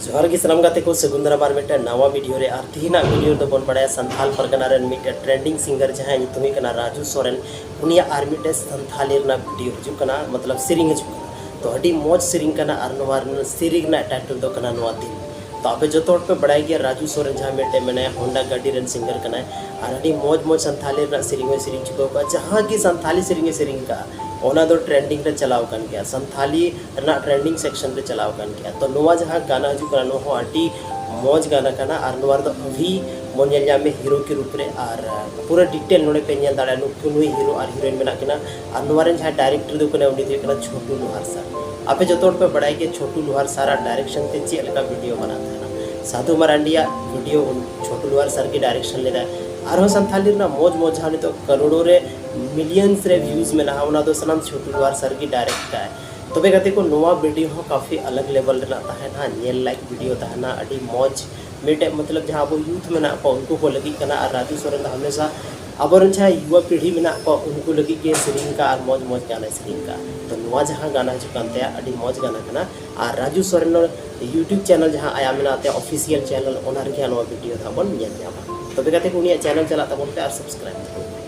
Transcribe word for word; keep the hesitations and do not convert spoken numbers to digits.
ᱡᱚᱦᱟᱨ ᱜᱮ ᱥᱟᱱᱟᱢ ᱜᱟᱛᱮ ᱠᱚ, ᱥᱟᱹᱜᱩᱱ ᱫᱟᱨᱟᱢ ᱟᱨ ᱢᱤᱫᱴᱮᱱ ᱱᱟᱣᱟ ᱵᱷᱤᱰᱤᱭᱳ ᱨᱮ᱾ ᱟᱨ ᱛᱤᱦᱤᱧᱟᱜ ᱵᱷᱤᱰᱤᱭᱳ ᱨᱮᱫᱚ ᱵᱚᱱ ᱵᱟᱲᱟᱭᱟ ᱥᱟᱱᱛᱷᱟᱞ ᱯᱟᱨᱜᱟᱱᱟ ᱨᱮᱱ ᱢᱤᱫᱴᱮᱱ ᱴᱨᱮᱱᱰᱤᱝ ᱥᱤᱝᱜᱟᱨ ᱡᱟᱦᱟᱸᱭ ᱧᱩᱛᱩᱢ ᱦᱩᱭᱩᱜ ᱠᱟᱱᱟ ᱨᱟᱡᱩ ᱥᱚᱨᱮᱱ, ᱩᱱᱤᱭᱟᱜ ᱟᱨ ᱢᱤᱫᱴᱮᱱ ᱥᱟᱱᱛᱷᱟᱞᱤ ᱨᱮᱱᱟᱜ ᱵᱷᱤᱰᱤᱭᱳ ᱦᱤᱡᱩᱜ ᱠᱟᱱᱟ, ᱢᱚᱛᱞᱚᱵ ᱥᱮᱨᱮᱧ ᱦᱤᱡᱩᱜ ᱠᱟᱱᱟ᱾ ᱛᱚ ᱟᱹᱰᱤ ᱢᱚᱡᱽ ᱥᱮᱨᱮᱧ ᱠᱟᱱᱟ ᱟᱨ ᱱᱚᱣᱟ ᱨᱮᱱᱟᱜ ᱥᱮᱨᱮᱧ ᱨᱮᱱᱟᱜ ᱴᱟᱭᱴᱮᱞ ᱫᱚ ᱠᱟᱱᱟ ᱱᱚᱣᱟ ᱫᱤᱞ᱾ ᱛᱚ ᱟᱯᱮ ᱡᱚᱛᱚ ᱦᱚᱲ ᱯᱮ ᱵᱟᱲᱟᱭ ᱜᱮᱭᱟ ᱨᱟᱡᱩ ᱥᱚᱨᱮᱱ ᱡᱟᱦᱟᱸ ᱢᱤᱫᱴᱮᱱ ᱢᱮᱱᱟᱭᱟ, ᱦᱳᱱᱰᱟ ᱜᱟᱹᱰᱤ ᱨᱮᱱ ᱥᱤᱝᱜᱟᱨ ᱠᱟᱱᱟᱭ ᱟᱨ ᱟᱹᱰᱤ ᱢᱚᱡᱽ ᱢᱚᱡᱽ ᱥᱟᱱᱛᱷᱟᱞᱤ ᱨᱮᱱᱟᱜ ᱥᱮᱨᱮᱧ ᱦᱚᱸᱭ ᱥᱮᱨᱮᱧ ᱪᱩᱠᱟᱹᱣ ᱠᱟᱜᱼᱟ᱾ ᱡᱟᱦᱟᱸ ᱜᱮ ᱥᱟᱱᱛᱷᱟᱞᱤ ᱥᱮᱨᱮᱧ ᱮ ᱥᱮᱨᱮᱧ ᱠᱟᱜᱼᱟ, ᱚᱱᱟ ᱫᱚ ᱴᱨᱮᱱᱰᱤᱝ ᱨᱮ ᱪᱟᱞᱟᱣ ᱟᱠᱟᱱ ᱜᱮᱭᱟ, ᱥᱟᱱᱛᱷᱟᱞᱤ ᱨᱮᱱᱟᱜ ᱴᱨᱮᱱᱰᱤᱝ ᱥᱮᱠᱥᱚᱱ ᱨᱮ ᱪᱟᱞᱟᱣ ᱟᱠᱟᱱ ᱜᱮᱭᱟ᱾ ᱛᱚ ᱱᱚᱣᱟ ᱡᱟᱦᱟᱸ ᱜᱟᱱᱟ ᱦᱤᱡᱩᱜ ᱠᱟᱱᱟ, ᱱᱚᱣᱟ ᱦᱚᱸ ᱟᱹᱰᱤ ᱢᱚᱡᱽ ᱜᱟᱱᱟ ᱠᱟᱱᱟ᱾ ᱟᱨ ᱱᱚᱣᱟ ᱨᱮᱫᱚ ᱟᱵᱷᱤ ᱵᱚᱱ ᱧᱮᱞ ᱧᱟᱢᱮ ᱦᱤᱨᱳ ᱠᱤ ᱨᱩᱯ ᱨᱮ᱾ ᱟᱨ ᱯᱩᱨᱟᱹ ᱰᱤᱴᱮᱞ ᱱᱚᱰᱮ ᱯᱮ ᱧᱮᱞ ᱫᱟᱲᱮᱭᱟᱜᱼᱟ, ᱱᱩᱠᱩ ᱱᱩᱭ ᱦᱤᱨᱳ ᱟᱨ ᱦᱤᱨᱳᱭᱤᱱ ᱢᱮᱱᱟᱜ ᱠᱤᱱᱟ᱾ ᱟᱨ ᱱᱚᱣᱟ ᱨᱮᱱ ᱡᱟᱦᱟᱸᱭ ᱰᱟᱭᱨᱮᱠᱴᱚᱨ ᱫᱚ ᱠᱟᱱᱟ, ᱩᱱᱤ ᱫᱚ ᱦᱩᱭᱩᱜ ᱠᱟᱱᱟ ᱪᱷᱳᱴᱩ ᱞᱳᱦᱟᱨ ᱥᱟᱨ᱾ ᱟᱯᱮ ᱡᱚᱛᱚ ᱦᱚᱲ ᱯᱮ ᱵᱟᱲᱟᱭ ᱜᱮᱭᱟ ᱪᱷᱳᱴᱩ ᱞᱳᱦᱟᱨ ᱥᱟᱨᱟᱜ ᱰᱟᱭᱨᱮᱠᱥᱚᱱ ᱛᱮ ᱪᱮᱫ ᱞᱮᱠᱟ ᱵᱷᱤᱰᱤᱭᱳ ᱵᱮᱱᱟᱜ ᱛᱟᱦᱮᱱᱟ᱾ ᱥᱟᱫᱷᱩ ᱢᱟᱨᱟᱱᱰᱤᱭᱟᱜ ᱵᱷᱤᱰᱤᱭᱳ ᱩᱱ ᱪᱷᱳᱴᱩ ᱞᱳᱦᱟᱨ ᱥᱟᱨ ᱜᱮ ᱰᱟᱭᱨᱮᱠᱥᱚᱱ ᱞᱮᱫᱟᱭ᱾ ᱟᱨᱦᱚᱸ ᱥᱟᱱᱛᱷᱟᱞᱤ ᱨᱮᱱᱟᱜ ᱢᱚᱡᱽ ᱢᱚᱡᱽ ᱡᱟᱦᱟᱸ ᱱᱤᱛᱚᱜ ᱠᱟᱨᱳᱲᱳ ᱨᱮ ᱢᱤᱞᱤᱭᱚᱱᱥ ᱨᱮ ᱵᱷᱤᱭᱩᱡᱽ ᱢᱮᱱᱟᱜᱼᱟ, ᱚᱱᱟ ᱫᱚ ᱥᱟᱱᱟᱢ ᱪᱷᱳᱴᱩ ᱞᱳᱦᱟᱨ ᱥᱟᱨ ᱜᱮ ᱰᱟᱭᱨᱮᱠᱴ ᱠᱟᱜᱼᱟᱭ᱾ ᱛᱚᱵᱮ ᱜᱟᱛᱮ ᱠᱚ, ᱱᱚᱣᱟ ᱵᱷᱤᱰᱤᱭᱳ ᱦᱚᱸ ᱠᱟᱯᱷᱤ ᱟᱞᱟᱜᱽ ᱞᱮᱵᱮᱞ ᱨᱮᱱᱟᱜ ᱛᱟᱦᱮᱱᱟ, ᱧᱮᱞ ᱞᱟᱭᱤᱠ ᱵᱷᱤᱰᱤᱭᱳ ᱛᱟᱦᱮᱱᱟ, ᱟᱹᱰᱤ ᱢᱚᱡᱽ ᱢᱤᱫᱴᱮᱡ ᱢᱚᱛᱞᱚᱵ ᱡᱟᱦᱟᱸ ᱟᱵᱚ ᱭᱩᱛᱷ ᱢᱮᱱᱟᱜ ᱠᱚᱣᱟ ᱩᱱᱠᱩ ᱠᱚ ᱞᱟᱹᱜᱤᱫ ᱠᱟᱱᱟ᱾ ᱟᱨ ᱨᱟᱡᱩ ᱥᱚᱨᱮᱱ ᱫᱚ ᱦᱟᱢᱮᱥᱟ ᱟᱵᱚᱨᱮᱱ ᱡᱟᱦᱟᱸᱭ ᱭᱩᱣᱟ ᱯᱤᱲᱦᱤ ᱢᱮᱱᱟᱜ ᱠᱚᱣᱟ ᱩᱱᱠᱩ ᱞᱟᱹᱜᱤᱫ ᱜᱮ ᱥᱮᱨᱮᱧ ᱠᱟᱜᱼᱟ ᱟᱨ ᱢᱚᱡᱽ ᱢᱚᱡᱽ ᱜᱟᱱᱟᱭ ᱥᱮᱨᱮᱧ ᱠᱟᱜᱼᱟ᱾ ᱛᱚ ᱱᱚᱣᱟ ᱡᱟᱦᱟᱸ ᱜᱟᱱᱟ ᱦᱤᱡᱩᱜ ᱠᱟᱱ ᱛᱟᱭᱟ, ᱟᱹᱰᱤ ᱢᱚᱡᱽ ᱜᱟᱱᱟ ᱠᱟᱱᱟ᱾ ᱟᱨ ᱨᱟᱡᱩ ᱥᱚᱨᱮᱱ YouTube ᱪᱮᱱᱮᱞ ᱡᱟᱦᱟᱸ ᱟᱭᱟᱜ ᱢᱮᱱᱟᱜ ᱛᱟᱭᱟ, ᱚᱯᱷᱤᱥᱤᱭᱟᱞ ᱪᱮᱱᱮᱞ, ᱚᱱᱟ ᱨᱮᱜᱮ ᱱᱚᱣᱟ ᱵᱷᱤᱰᱤᱭᱳ ᱫᱚ ᱵᱚᱱ ᱧᱮᱞ ᱧᱟᱢᱟ᱾ ᱛᱚᱵᱮ ᱜᱟᱛᱮ ᱠᱚ, ᱩᱱᱤᱭᱟᱜ ᱪᱮᱱᱮᱞ ᱪᱟᱞᱟᱜ ᱛᱟᱵᱚᱱ ᱯᱮ ᱟᱨ ᱥᱟᱵᱥᱠᱨᱟᱭᱤᱵ ᱛᱟᱵᱚᱱ ᱯᱮ᱾